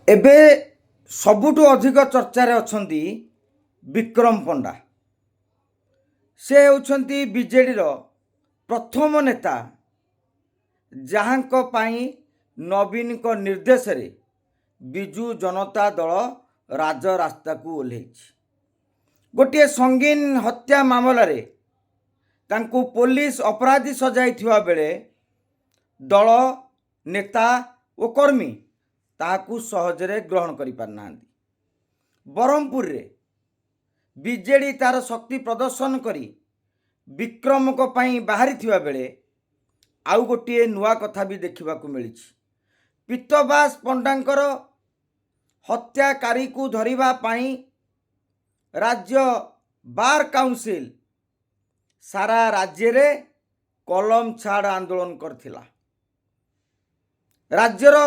ଏବେ ସବୁଠୁ ଅଧିକ ଚର୍ଚ୍ଚାରେ ଅଛନ୍ତି ବିକ୍ରମ ପଣ୍ଡା। ସେ ହେଉଛନ୍ତି ବିଜେଡ଼ିର ପ୍ରଥମ ନେତା, ଯାହାଙ୍କ ପାଇଁ ନବୀନଙ୍କ ନିର୍ଦ୍ଦେଶରେ ବିଜୁ ଜନତା ଦଳ ରାଜରାସ୍ତାକୁ ଓହ୍ଲେଇଛି। ଗୋଟିଏ ସଙ୍ଗୀନ ହତ୍ୟା ମାମଲାରେ ତାଙ୍କୁ ପୋଲିସ ଅପରାଧୀ ସଜାଇଥିବା ବେଳେ ଦଳ ନେତା ଓ କର୍ମୀ ତାହାକୁ ସହଜରେ ଗ୍ରହଣ କରିପାରିନାହାନ୍ତି। ବ୍ରହ୍ମପୁରରେ ବିଜେଡ଼ି ତାର ଶକ୍ତି ପ୍ରଦର୍ଶନ କରି ବିକ୍ରମଙ୍କ ପାଇଁ ବାହାରିଥିବା ବେଳେ ଆଉ ଗୋଟିଏ ନୂଆ କଥା ବି ଦେଖିବାକୁ ମିଳିଛି। ପୀତବାସ ପଣ୍ଡାଙ୍କର ହତ୍ୟାକାରୀକୁ ଧରିବା ପାଇଁ ରାଜ୍ୟ ବାର୍ କାଉନସିଲ ସାରା ରାଜ୍ୟରେ କଲମ ଛାଡ଼ ଆନ୍ଦୋଳନ କରିଥିଲା। ରାଜ୍ୟର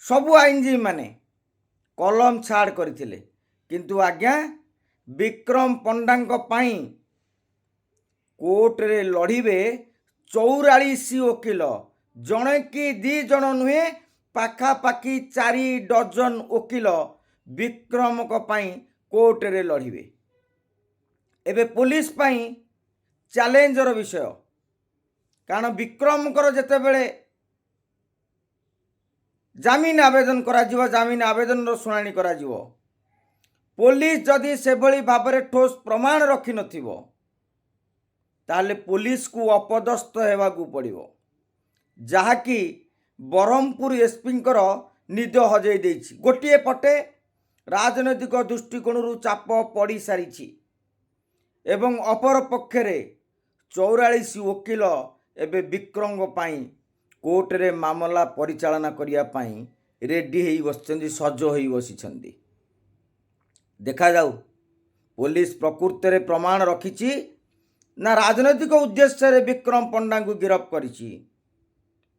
ସବୁ ଆଇନଜୀବୀମାନେ କଲମ ଛାଡ଼ କରିଥିଲେ। କିନ୍ତୁ ଆଜ୍ଞା, ବିକ୍ରମ ପଣ୍ଡାଙ୍କ ପାଇଁ କୋର୍ଟରେ ଲଢ଼ିବେ 44 ଓକିଲ। ଜଣେ କି ଦି ଜଣ ନୁହେଁ, ପାଖାପାଖି 4 ଡଜନ ଓକିଲ ବିକ୍ରମଙ୍କ ପାଇଁ କୋର୍ଟରେ ଲଢ଼ିବେ। ଏବେ ପୋଲିସ ପାଇଁ ଚ୍ୟାଲେଞ୍ଜର ବିଷୟ, କାରଣ ବିକ୍ରମଙ୍କର ଯେତେବେଳେ ଜାମିନ ଆବେଦନ କରାଯିବ, ଜାମିନ ଆବେଦନର ଶୁଣାଣି କରାଯିବ, ପୋଲିସ ଯଦି ସେଭଳି ଭାବରେ ଠୋସ୍ ପ୍ରମାଣ ରଖିନଥିବ, ତାହେଲେ ପୋଲିସକୁ ଅପଦସ୍ଥ ହେବାକୁ ପଡ଼ିବ, ଯାହାକି ବ୍ରହ୍ମପୁର ଏସ୍ପିଙ୍କର ନିଦ ହଜେଇ ଦେଇଛି। ଗୋଟିଏ ପଟେ ରାଜନୈତିକ ଦୃଷ୍ଟିକୋଣରୁ ଚାପ ପଡ଼ିସାରିଛି ଏବଂ ଅପର ପକ୍ଷରେ 44 ଓକିଲ ଏବେ ବିକ୍ରମଙ୍କ ପାଇଁ କୋର୍ଟରେ ମାମଲା ପରିଚାଳନା କରିବା ପାଇଁ ରେଡି ହେଇ ବସିଛନ୍ତି, ସଜ ହୋଇ ବସିଛନ୍ତି। ଦେଖାଯାଉ ପୋଲିସ ପ୍ରକୃତରେ ପ୍ରମାଣ ରଖିଛି ନା ରାଜନୈତିକ ଉଦ୍ଦେଶ୍ୟରେ ବିକ୍ରମ ପଣ୍ଡାଙ୍କୁ ଗିରଫ କରିଛି।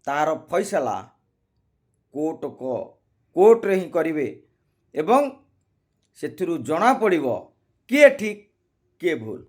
ତାର ଫଇସଲା କୋର୍ଟରେ ହିଁ କରିବେ ଏବଂ ସେଥିରୁ ଜଣାପଡ଼ିବ କିଏ ଠିକ୍, କିଏ ଭୁଲ।